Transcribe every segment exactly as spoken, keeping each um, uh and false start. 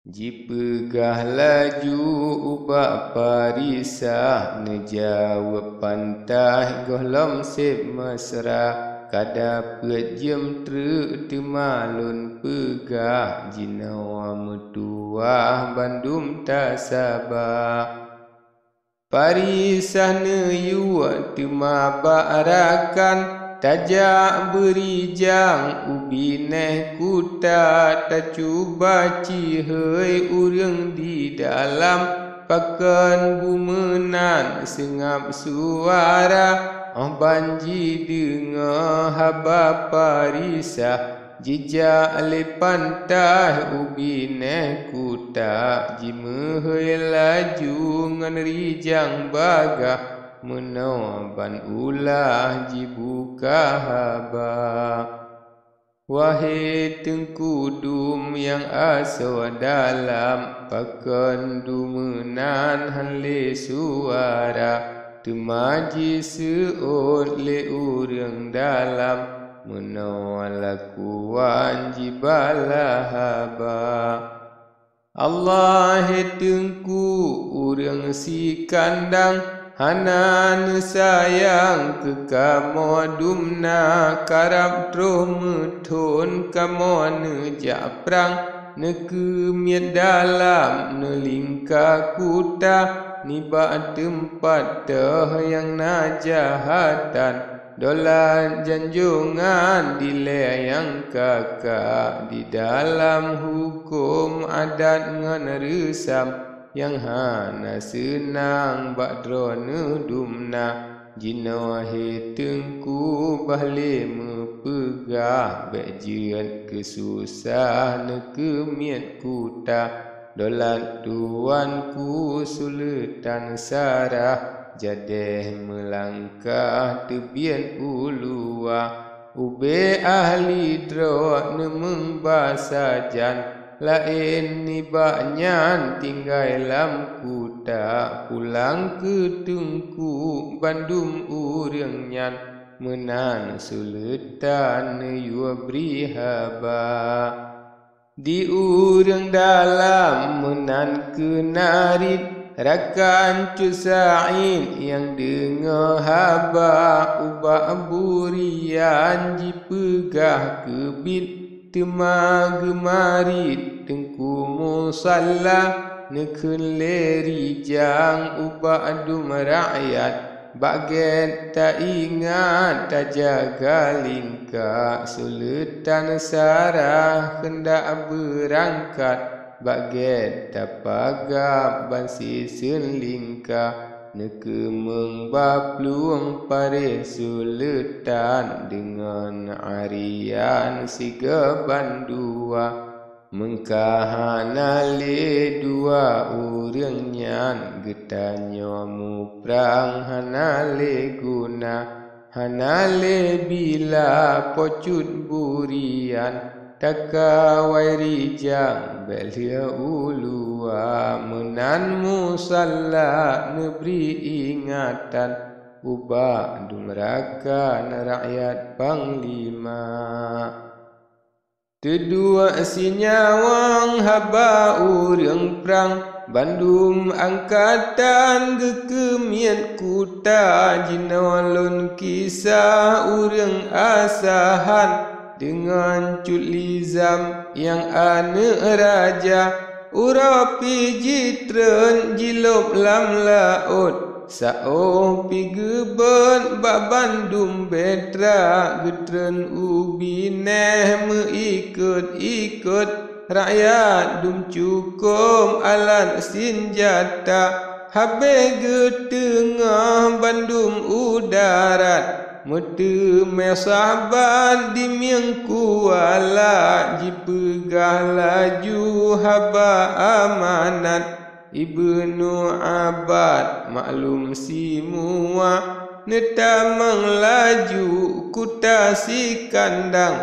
Jipeugah laju ubak Parisah, neujaweueb pantaih gohlom seb mesra, ka dapeuet jeuem treuk teuma lôn peugah, jinoe meutuwah bandum tasaba. Parisah neuyue teuma bak rakan, tajak beurijang u binéh kuta, tacuba cihôi ureuëng di dalam, pakon bu meunan seungab suara, óh ban jideungoe haba Parisah. Jijak lé pantaih u binéh kuta, jimeuhôi laju ngon rijang bagah, meunoe ban ulah jibuka haba. Wahé Teungku dum nyang asoe dalam, pakon dumeunan hán lé suara, teuma jiseuôt lé ureuëng dalam, meunoe lakuan jibalaih haba. Allah, hé Teungku, ureuëng sikandang, hana neusayang keu kamoe dumna, karab troh meuthon kamoe neujak prang, neukeumiet dalam neulingka kuta, nibak teumpat teuh nyang na jahatan. Dolat janjongan dilée nyang ka-ka, di dalam huköm adat ngon reusam, nyang hana seunang bak droeneuh dumna. Jinoe hé Teungku bah lé meupeugah, bék jeuet keu susah neukeumiet kuta. Dolat tuanku Suleutan Sarah, jadéh meulangkah teubiet u luwa. Ubé ahli droe neumeung ba sajan, laén nibak nyan tinggai lam kuta. Pulang keu Teungku bandum ureuëng nyan, meunan Suleutan neuyue bri haba. Di ureuëng dalam meunan keunarit, rakan Cut Said nyang deungoe haba ubak burian jipeugah keubiet, teuma geumarit Teungku Musalla, neukheun lé rijang ubak dum rakyat. Bak gét taingat tajaga lingka, Suleutan Sarah keundak beurangkat, bak gét tapeugah ban siseun lingka. Neukeumeung ba plueng paréh Suleutan deungon arian sigoe bandua. Meungka hana lé dua ureuëng nyan, geutanyoe muprang hana lé guna, hana lé bila. Po Cut burian, takawai rijang bék lheueh u luwa. Meunan Musalla neubri ingatan ubak dum rakan rakyat panglima. Teuduek sinyawang haba ureuëng prang, bandum angkatan geukeumiet kuta. Jinoe lôn kisah ureuëng asahan deungon Cut Lizam nyang aneuëk raja. Uroe pih jitreun jilôb lam laôt, saôh pih geubeuet bak bandum betra. Geutreun u binéh meuikot-ikot, rakyat dum cukôb alat sinjata. Habéh geuteungoh bandum u darat, meuteumé sahabat di mieng kuala. Jipeugah laju haba amanat, Ibnu Abbas maklum simua. Neutamong laju kuta Sikandang,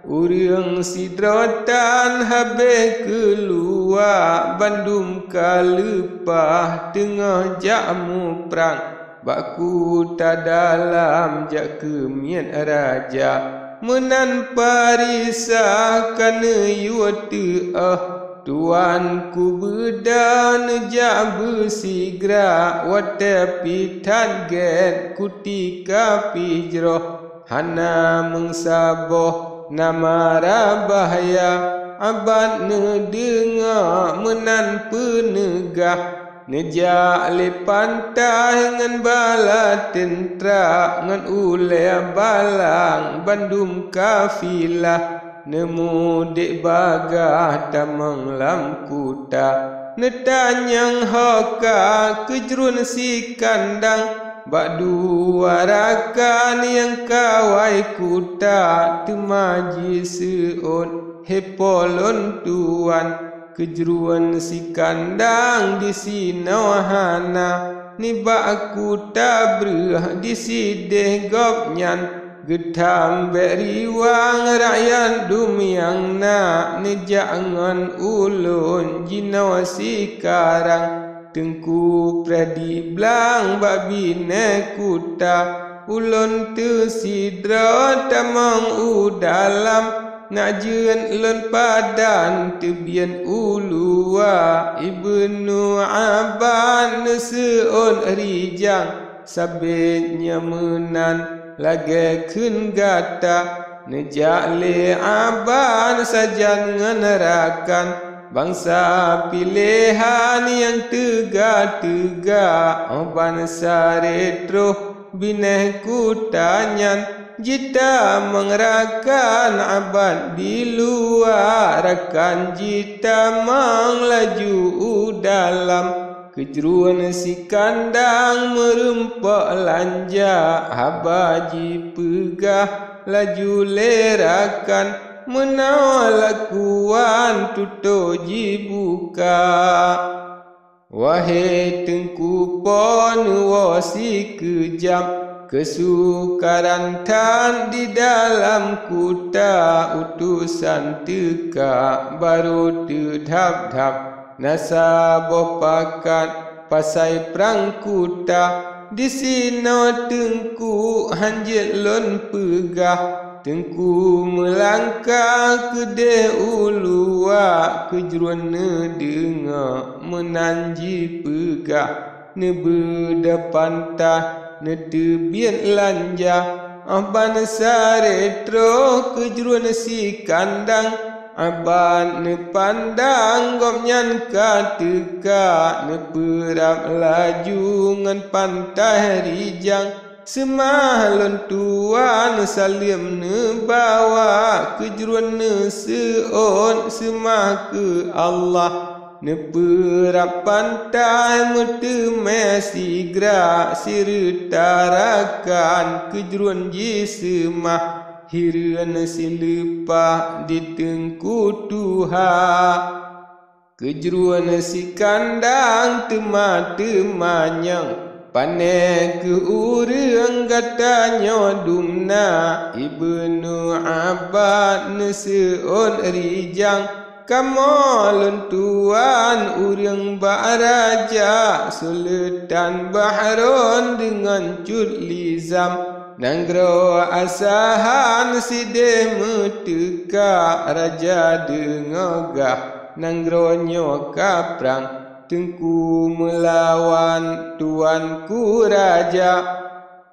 ureuëng sidroe tan habéh keuluwa. Bandum ka leupah teungoh jak muprang, bak kuta dalam jak keumiet raja. Meunan Parisah ka neuyue teuôh, Tuan kubeudôh neujak beusigra, watée pih that gét kutika pih jroh. Hana meunsaboh na mara bahya, abad neudeungoe meunan peuneugah. Neujak lé pantai ngon bala teuntra, ngon ulée balang bandum kafilah. Neumudék bagah tamong lam kuta, neutanyong hoka keujruen sikandang. Bak dua rakan nyang kawai kuta, teuma jiseuôt, "He po lôn tuan, keujruen sikandang disinoe hana, nibak kuta breueh disideh gobnyan." Geutam bék riwang rakyat dum nyang na, neujak ngon ulôn jinoe sikarang. Teungku preh diblang bak binéh kuta, ulôn teusidroe tamong u dalam. Nak jeuet lôn padan teubiet u luwa, Ibnu Aban neuseuôt rijang. Sabé nyoe meunan lagée kheun gata, neujak lé Aban sajan ngon rakan. Bansa piléhan nyang teuga-teuga, óh ban saré troh binéh kuta nyan. Jitamong rakan Aban di luwa, rakan jitamong laju u dalam. Keujruen sikandang meurumpok lanja, haba jipeugah laju lé rakan, meunoe lakuan tutoe jibuka. Wahé Teungku, po neuwoe sikeujab, keusukaran that di dalam kuta, utosan teuka barô teudhab-dhab. Na saboh pakat pasai prang kuta, disinoe Teungku hanjeuet lôn peugah. Teungku meulangkah keudeh u luwa, keujruen neudeungoe meunan jipeugah. Neubeudôh pantai, neuteubiet lanja, óh ban saré troh keujruen sikandang. Aban neupandang gobnyan ka teuka, neupeurab laju ngon pantai rijang. Seumah lôn tuan saleuem neubawa, keujruen neuseuôt seumah keu Allah. Neupeurab pantai meuteumé sigra, sireutarakan keujruen jiseumah, hireuen sileupah di Teungku tuha. Keujruen sikandang teuma-teuma nyang pané keu ureuëng gata nyoe dum na. Ibnu Abbas neuseuôt rijang, kamoe lôn tuan ureuëng bak raja Sultan Bahron deungon Cut Lizam. Nanggroe Asahan sideh meuteuka, raja deungoe gah nanggroe nyoe ka prang, Teungku meulawan tuanku raja.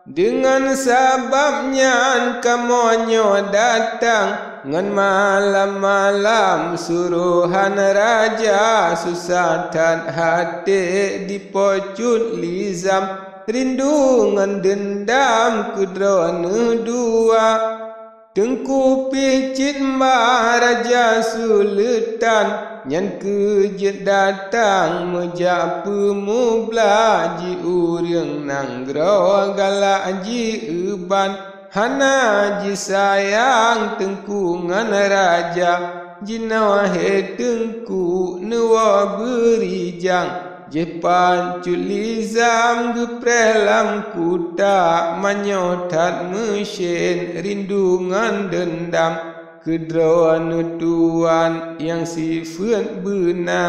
Deungon sabab nyan kamoe nyoe datang, ngon malam-malam surohan raja, susah that até di Po Cut Lizam. Rindu ngon deundam keu droeneuh dua. Teungku pih cit mbah raja Sultan, nyan keuh jeuet datang meujak peumublak, ji ureuëng nanggroe galak jieuban. Hana jisayang Teungku ngon raja, jinoe he Teungku neuwoe beurijang. Jipat Cut Lizam geupreh lam kuta, manyoe that meusen rindu ngon deundam keu droeneuh tuan nyang sifeuet beuna.